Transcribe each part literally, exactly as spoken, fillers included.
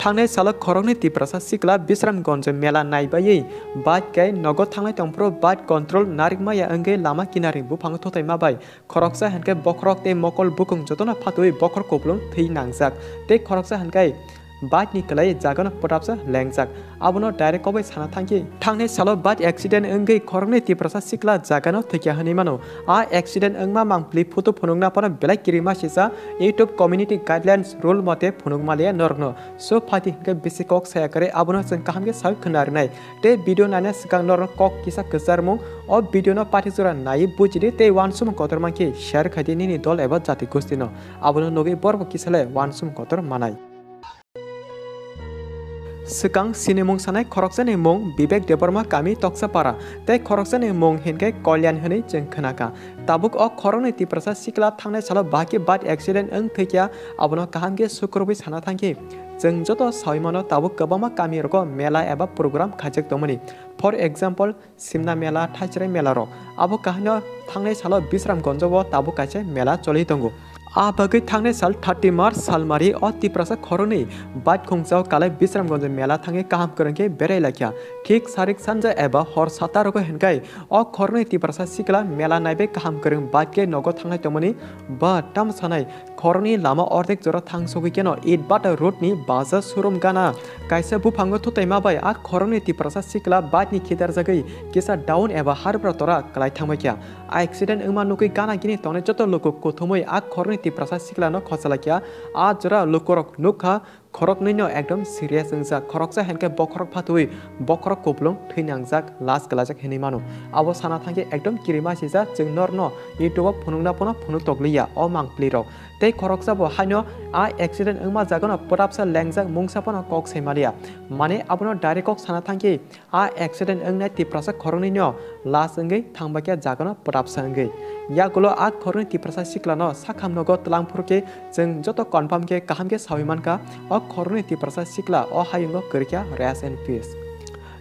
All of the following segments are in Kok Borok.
Thangnai salo khoroknwi Tiprasa sikla Bisramganj mela naibaiwi bike kai nogo thanglai tongphuru bike control narikmaya wngwi lama kinarni buphango thuthaima bai khoroksa hinkhe bokhorok tei mokol bukung jotono phatwi bokhorok kupulung thwi nangjak tei khoroksa hinkhe bike ni kwlai jagano pwtapsa lengjak. Abono direct kokbai sana thangkhe thangnai salo bike accident wngwi khoroknwi Tiprasa sikla jagano thwikya hwnwi mano. A accident wngma mangpili photo phunukna phano belai kirima sisa YouTube community guidelines rule mote phunukmaliya norokno. So phaidi hinkhe bisi kok saya kwrwi abono chwng kaham khe sawi khwna rinai. Tei video naina swkang norok kok kisa kwcharmung o video no pathi jora naiwi bujidi tei uansukmung kotor mankhe share khaidi nini dol eba jati gosti no. Abono nugwi borok bo kisa le uansukmung kotor manai. Swkang sinimung sanai khoroksani mung Bibek Debbarma, kami Toksapara, tei khoroksani mung hinkhe Kolyan hwnwi chwng khwnakha. Tabuk o khoroknwi Tiprasa sikla thangnai salo bahai khe bike accident wng thwikya, abono kaham khe sukrubwi sana thangkhe chwng joto sawi mano tabuk kwbangma kamirogo mela eba program khaijak tongmani. For example, Simna mela, Thaichrai mela rok. Abo kahaino thangnai salo Bisramganjo o tabuk kaisa mela choli tongo. A bagwi thangnai sal thirty March salmari o Tiprasa khoroknwi bike khungsa o kalai Bisramganjo mela thangwi kaham kwrwng khe berai laikha. Thik sarik sanja eba hor sata rogo hinkai o khoroknwi Tiprasa sikla mela naibai kaham kwrwng bike khe nogo thangnai tongmani ba tamo sanai khoroknwi lama ordek jora thang sogwi kheno Itbata road ni baja showroom gana kaisa buphango thutaima bai a khoroknwi Tiprasa sikla bike ni khitarjagwi kisa down eba harbra tora kwlai thangbaikha. A accident wngma nugwi gana gini tongnai joto luku kuthumwi a khoroknwi Tiprasa sikla no khochalakya. A jora lukurok nukha khoroknwi no ekdom serious wngjak, khoroksa hinkhe bokhorok phatwi bokhorok kupulung thwi nangjak, las kwlaijak hinwi mano. Abo sana thangkhe ekdom kirima sijak, chwng norno YouTube o phunukna phano phunuk tokliya o mangpili rok. Tei khoroksa bo haino a accident wngma jagano pwtapsa lengjak, mungsa phano kok sai maliya. Mane abono direct kok sana thangkhe a accident wngnai Tiprasa khoroknwino las wngwi thangbaikha jagano pwtapsa wngwi. Yagulo a khoroknwi Tiprasa siklano sakham nogo twlang phuru khe chwng joto confirm khe kaham khe sawi mankha, o khoroknwi Tiprasa sikla o hayungo kwrwikha rest in peace.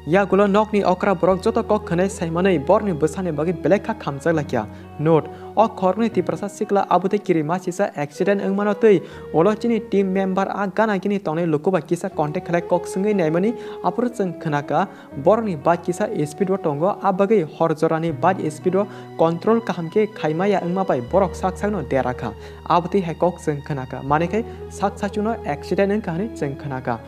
Yagulo nokni okra borok joto kok khwnai saimanwi borni bwsani bagwi belai kha khamjak laikha. Note, o khoroknwi Tiprasa sikla abotwi kiri masisa accident wngmano twi ulo chini team member a gana gini tongnai luku bai kisa contact khlai kok swngwi naimani aphuru chwng khwnakha borokni bike kisa speed o tongo, a bagwi hor jorani bike speed o control kaham khe khaimaya wngma bai borok sak sakno dera kha. Abotwi hai kok chwng khwnakha, mane khai sak sachungno accident wngkha hwnwi chwng khwnakha.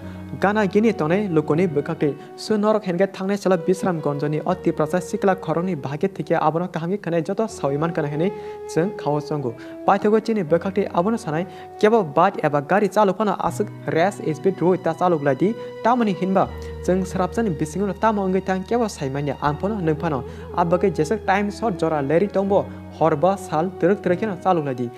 Gana gini tongnai lukuni bwkhaktwi. So norok hinkhe thangnai salo Bisramganjoni o Tiprasa sikla khoroknwi bahai khe thwikhe abono kaham khe khwnai joto sawi mankha hwnwi chwng khao chongo. Paithago chini bwkhaktwi abono sanai, kebo bike eba gari chalok phano aswk rest speed rwui ta chalok lai di, tamoni hinba chwng swrapsani bisingo no tamo wngwi thang kebo sai manya ang phano nwng phano. A bagwi jeswk time short jora lerwi tongbo hor ba sal twrwk twrwk kheno chalok lai di.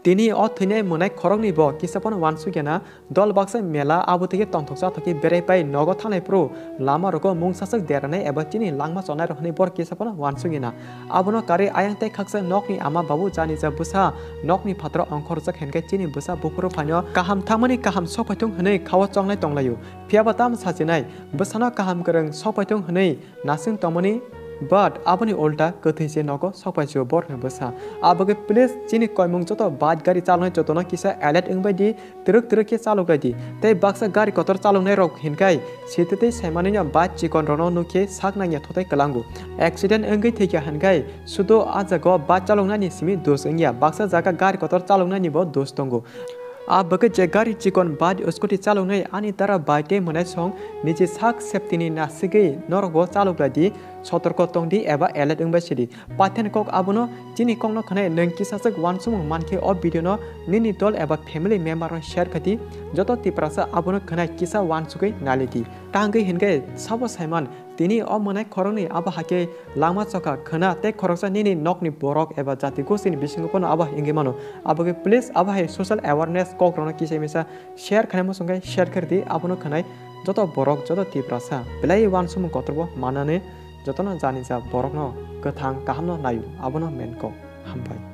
Tini o thwinai mwnai khoroknwi bo kisa phano uansukya na. Dol baksa mela abo theke tongthok chathok khe berai pai nogo thanglai phuru lama rogo mungsaswk deranai eba chini langma chonai rok hinwi borok kisa phano uansukya na. Abono karwi ayang tei khaksa nokni ama babu janija bwsa nokni phataro ongkhorjak hinkhe chini bwsa buphuru phaino kaham thangmani kaham sokpaithung hinwi khao chonglai tonglaio. Phiyaba tamo sachinai bwsano kaham kwrwng sokpaithung hinwi nasing tongmani, but aboni ulta kwthwi se nogo sokpaisio borokni bwsa. Abagwi please chini koimung joto bike gari chaloknai jotono kisa alert wngbai di, twrwk twrwk khe chalok lai di. Tei baksa gari kotor chaloknai rok hinkai sititwi saimanwino bike chikon rokno nukhe sak nangya thotai kwlango. Accident wngwi thwikha hinkai sudo a jagao bike chaloknani simi dos wngya, baksa jaga gari kotor chaloknani bo dos tongo. A bagwi je gari chikon bike scooty chaloknai ani dara bike tei mwnai song niji sak safety ni nasigwi norokbo chalok lai di, sotorko tong di eba alert wngbai si di. Pathen kok abono chini kokno khwnai nwng kisaswk uansukmung mankhe o video no nini dol eba family member no share khai di, joto Tiprasa abono khwnai kisa uansugwi nali di. Tangwi hinkhe sabo saiman tini o mwnai khoroknwi abo hakhe langma chokha khwna tei khoroksa nini nokni borok eba jati gosti ni bisingo phano abo wngwi mano. Abagwi please abo hai social awareness kok rokno kisa misa share khainai muchung khe share khe rwdi, abono khwnai joto borok, joto Tiprasa belai uansukmung kotorbo manani jotono janija borokno kwthang kahamno naio, abono main kok. Hambai.